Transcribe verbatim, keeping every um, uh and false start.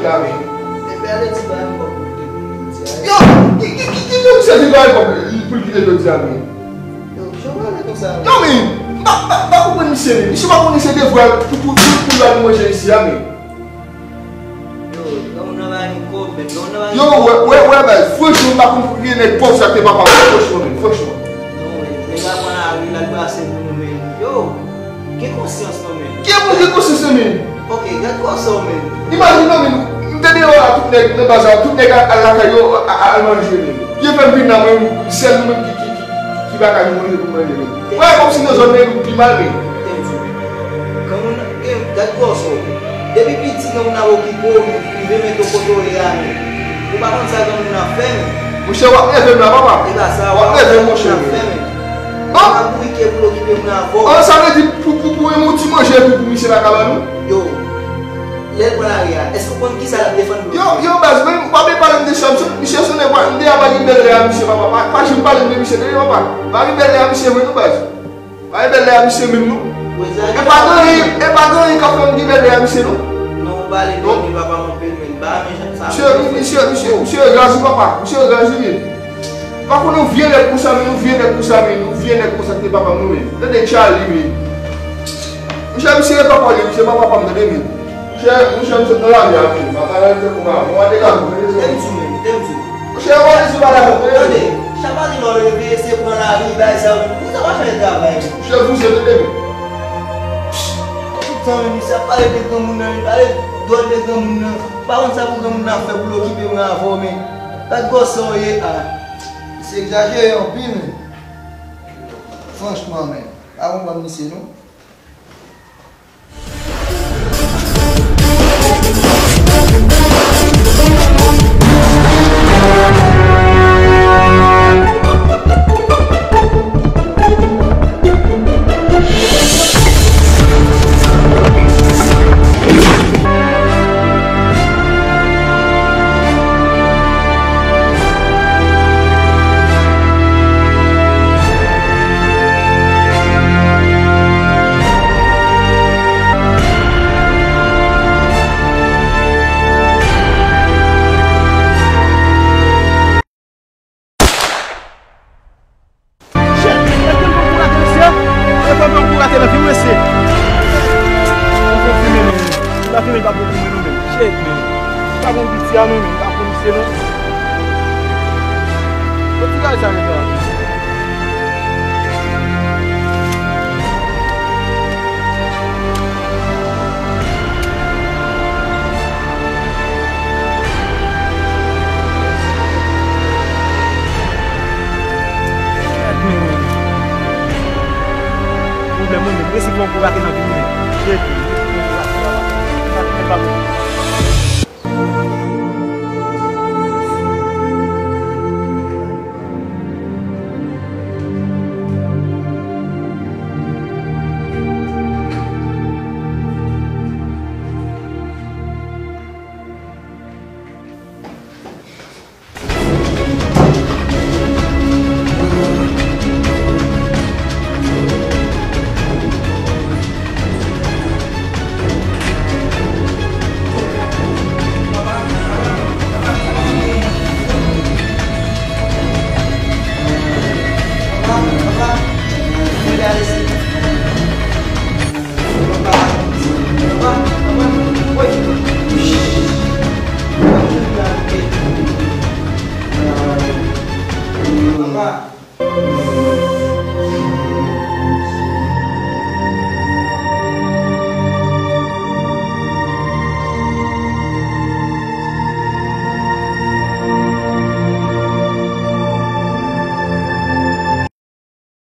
La, men. Ebyen, ale di bagay pou l kite pou l di a. Yo, ki, ki, ki, ki moun se li bagay pou l, pou l kite jodi a, men? Yo, jan w pale konsa. Yo, men, m pa, m pa, m pa konprann misye, men. Misye pa konnen se devwa l pou, pou, pou, pou l al manje isi a, men. Yo, granmoun nan pa gen kòb, men. Granmoun nan pa gen kòb. Yo, wè, wè, wè, baz, franchman, m pa konn ki nèg pòv sa k te papa m, franchman, men, franchman. Non, men, nèg la pran lari, l al brase pou nou, men. Yo, gen konsyans, non, men. Ki moun gen konsyans, non, men? Ok, gad kòb sa w, men. Imajine non, men, m te deyò la, tout nèg nan baz la, tout nèg al, al lakay yo, a, a, al manje, men. Ki fè m vin la, mwen, sèl mwen ki, ki, ki, ki, ki pa ka jwenn manje pou manje, men. Wè, kòmsi nan zòn nan, nou pi mal, men. Tèt di. Granmoun, gen, gad kòb sa w. Depi piti, granmoun ap okipe w, rive mete w kote w ye a, men. Ou pa konn sa granmoun ap fè, men. Monchè, w ap nève m la, papa. E pa sa, w ap nève m, monchè. Granmoun ap fè, men. An? Ap bourike pou l okipe moun avè w. An, sa vle di pou, pou, pou, pou yon ti manje tou pou misye pa ka ban nou? Yo, lè l pran lari a, èske w konn kisa l ap defann pou yo? Yo, yo, baz, men, w pa bezwen pale m de sa, misye, misye se nèg, m deja pa gen bèl lè a misye, papa. Pa, pa janm pale m de misye, tande, papa. Pa gen bèl lè a misye vre, non, baz. Pa gen bèl lè a misye menm, non. E pa gen anyen, e pa gen anyen k ap fè m gen bèl lè a misye, non. Non, ou pale de papa m anpil, men, m pa renmen jan sa. Misye, misye, misye, misye razi, papa. Misye razi, men. Pa konn yon vye nèg konsa, men, yon vye nèg konsa, men, yon vye nèg konsa ki te papa m, non, men. Tande Charlie, men. Monchè, misye e papa li, misye pa papa m, tande, men. Monchè, monchè, m sot nan lari a, men. M pa ka rete konsa. Mwen te ka vre, men. Tèm di w, men, tèm di w. Monchè, mwen te sou pale avè w, men. Tande, chak maten lè w leve, se pran lari, bay sa, ou sa pa chanje travay, men. Monchè, vouze, tande, men. Tout tan, men, misye ap pale de granmoun nan, li pale dwòl de granmoun nan. Pa konn sa pou granmoun nan ap fè pou l okipe mwen avè w, men. Gad gwosè w ye a. Misye egzajere anpil, men. Franchman, men. Pa konprann misye, non. Shit, men, e konn yon kou rate mesye? E konn yon kou rate nan vi w mesye? Ou konn fimen, men. Ou pa fimen, pa bon pou mwen, non, men. Shit, men. Pa bon piti a, non, men. Pa bon misye, non. Bon, ti bagay sa, men, sa. Pwoblèm mwen menm, resi fè yon kou rate nan vi m menm. Jezi, resi fè yon kou rate nan vi m.